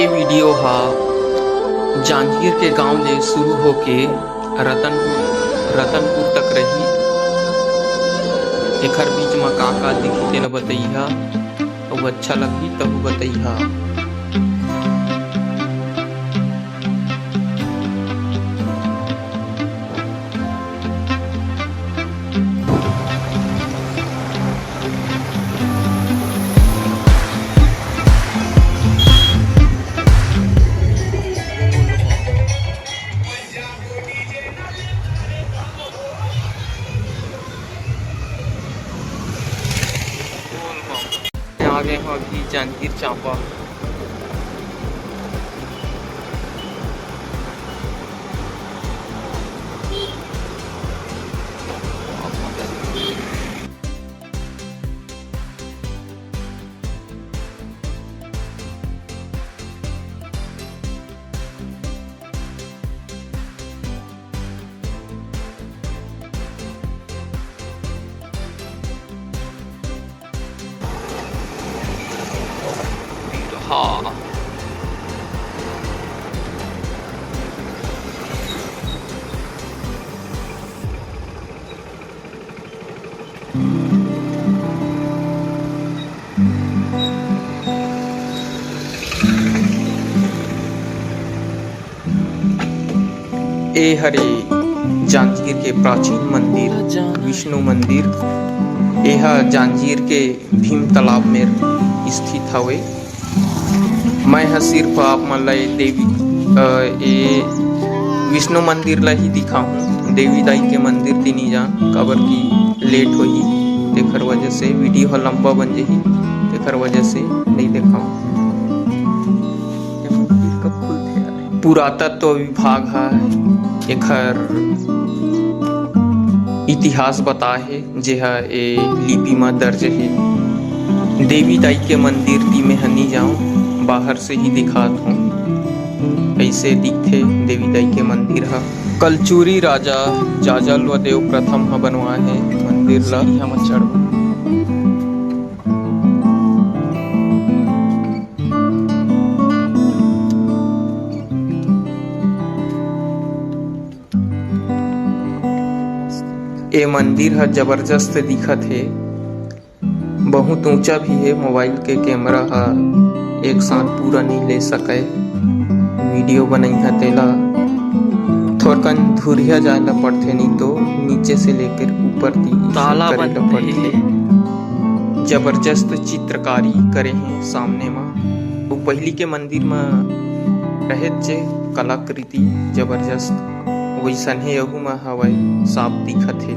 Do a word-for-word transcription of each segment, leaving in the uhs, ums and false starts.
ये वीडियो हा जांजगीर के गांव ले शुरू होके रतन, रतनपुर तक रही। एखर बीच म का का दिखही तेला बतइहा, अउ अच्छा लगही तहू बतइहा। आ गए हो अभी जांजगीर चांपा। हाँ। ए हरे जांजगीर के प्राचीन मंदिर, विष्णु मंदिर। एहा जांजगीर के भीम तालाब में स्थित हवे। मैं ह सिर्फ आप मन ला ए देवी, अ, ए विष्णु मंदिर ला ही दिखाहूँ, देवी दाई के मंदिर ती नी जान, काबर कि लेट होही, तेखर वजह से वीडियो ह लंबा बन जही, तेखर वजह से नई देखाऊँ। ये मंदिर कब खुलथे यार? पुरातत्व विभाग ह एखर इतिहास बताए हे, जेहा ए लिपि म दर्ज हे। देवी दाई के मंदिर ती मेंह नी जाऊं, बाहर से ही दिखात हूं। अइसे दिखथे देवी दाई के मंदिर ह। कलचूरी राजा जाजलवा देव प्रथम ह बनवाए हे मंदिर ल। सीढ़िया म चढ़बो। ए मंदिर ह जबरजस्त दिखत हे, बहुत ऊंचा भी हे। मोबाइल के कैमरा ह एक साथ पूरा नई ले सकय, वीडियो बनइहा तेला थोरकन धुरिया जाय ला पड़थे, नई तो नीचे से लेकर ऊपर ती ताला करे ला बंद पड़थे। हे। जबरजस्त चित्रकारी करे हे सामने म। अउ पहिली के मंदिर म रहेच जे कलाकृति जबरजस्त, वइसनहे एहू म हवय, साफ दिखत हे।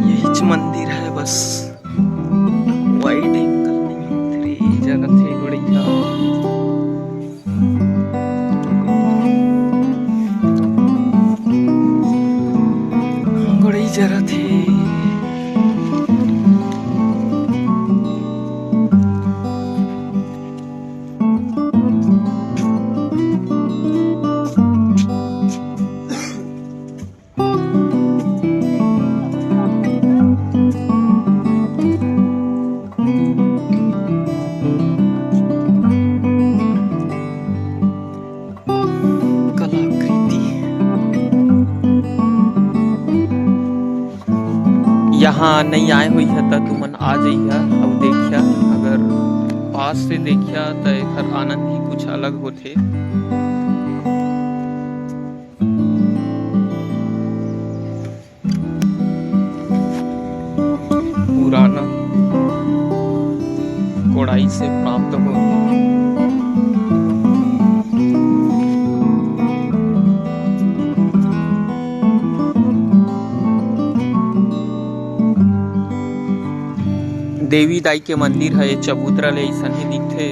यहीच मंदिर हे बस। Wide angle नई होत रे, जरत हे गोड़ैया। गोड़ई जरत हे। कलाकृति। यहाँ नई आए होइहा त तुमन आ जइहा अउ देखिया, अगर पास से देखिया त एखर आनंद ही कुछ अलग होथे। पुराना कोड़ाई से प्राप्त हो। देवी दाई के मंदिर ह, ये चबूतरा ले अइसनहे दिखथे।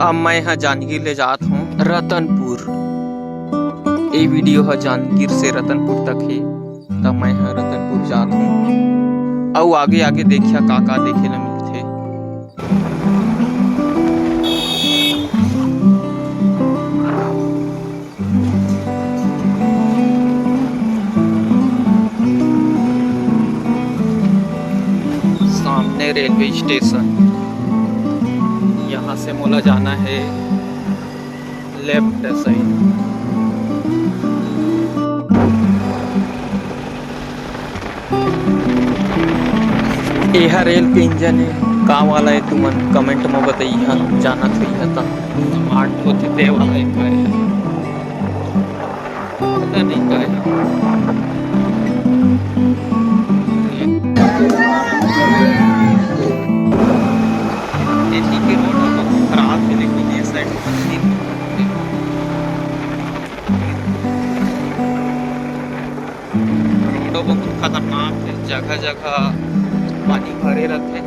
अब मैं ह जांजगीर ले जात हों रतनपुर। ए वीडियो ह जांजगीर से रतनपुर तक हे, त मैं ह रतनपुर जात हों। अउ आगे आगे देखिया का का देखे ल मिलथे। Railway station. यहाँ से मोला जाना है लेफ्ट साइड। एहा रेल के इंजन ए, का वाला ए, तुमन कमेंट म बतइहा, जानत होइहा त। स्मार्ट होथे ते वाला ए का ए? पता नहीं का ए। एती के रोड ह बहुत खराब हे, लेकिन ये साइड बहुत ठीक हे। रोडो बहुत खतरनाक हे, जगह जगह पानी भरे रथे।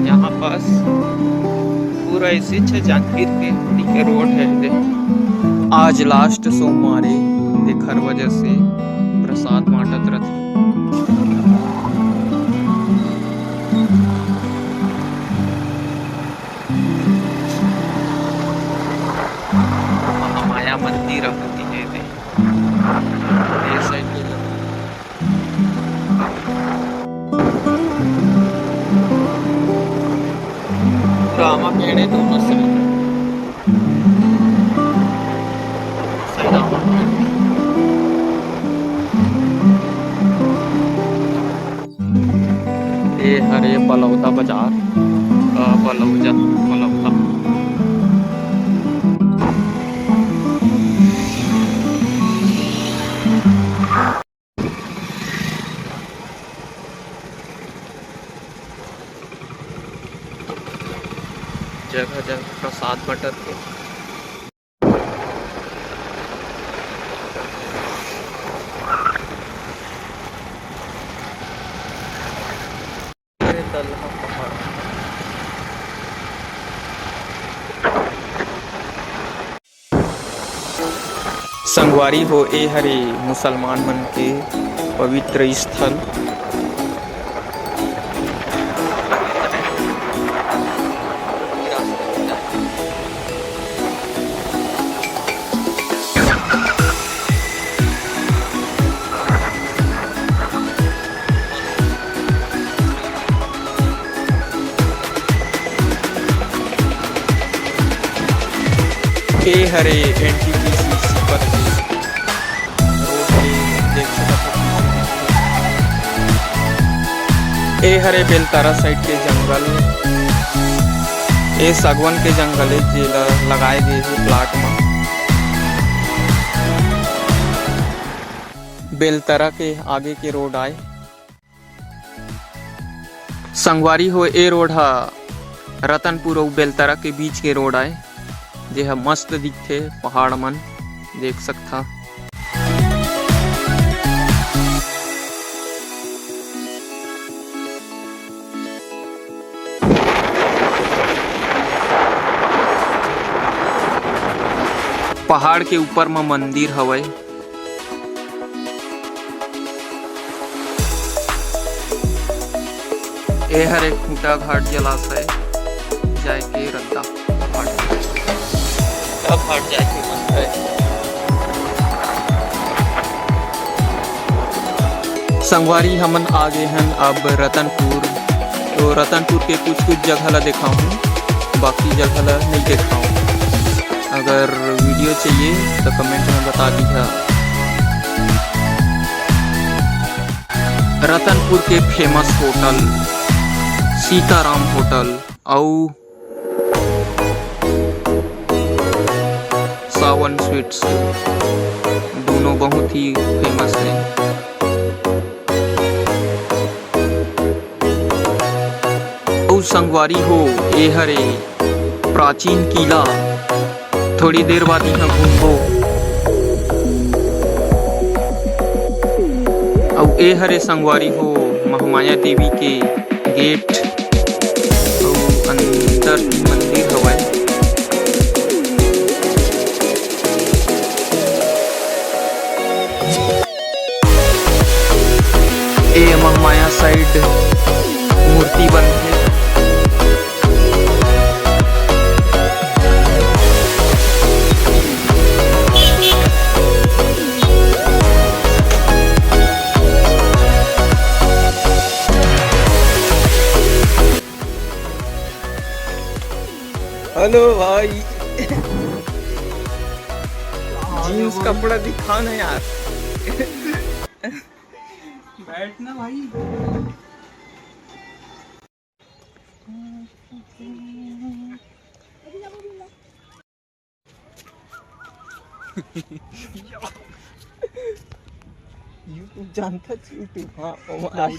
यहाँ पास पूरा इसी छे जांजगीर के, के रोड है दे। आज लास्ट सोमवार ए, तेखर वजह से प्रसाद बांटत रथे। महामाया मंदिर होती है दे। ये साइड ले जाओ। पूरा आमा पेड़ है दोनों साइड। साइड आमा पेड़। ए हरे बलौदा बाजार, अ, बलौजा, बलौदा। जगह जगह प्रसाद बंटत हे। संगवारी हो, ए हरे मुसलमान मन के पवित्र स्थल। ए हरे एनटीपीसी सीपत के रोड के, देख सकत हो। ए हरे बेलतारा साइड के जंगल, ए सागवन के जंगल ए, जेला लगाए गे हे प्लाट म। बेलतारा के आगे के रोड आय। संगवारी हो, ए रोड ह रतनपुर अउ बेलतरा के बीच के रोड आय, जे ह मस्त दिखथे, पहाड़ मन देख सकथा। पहाड़ के ऊपर म मंदिर हवय। ए हर एक खूंटा घाट जलाशय जाय के रद्दा घाट, घाट जाय के मन है। संगवारी, हमन आ गे हन अब रतनपुर। तो रतनपुर के कुछ-कुछ जगह ला देखाहूँ, बाकी जगह ला नइ देखाहूँ। अगर वीडियो चाहिए तो कमेंट में बता दीजिए। रतनपुर के फेमस होटल सीताराम होटल अउ सावन स्वीट्स, दोनों बहुत ही फेमस है। अउ संगवारी हो, ए हरे प्राचीन किला, थोड़ी देर बाद इहाँ घूमबो। अउ ए हरे संगवारी हो, महामाया देवी के गेट अउ अंदर मंदिर हवय। ए महामाया साइड मूर्ति बनथे। हेलो भाई, जींस कपड़ा दिखा ना यार। बैठ ना भाई। YouTube जानता, YouTube। हाँ, ओ भाई।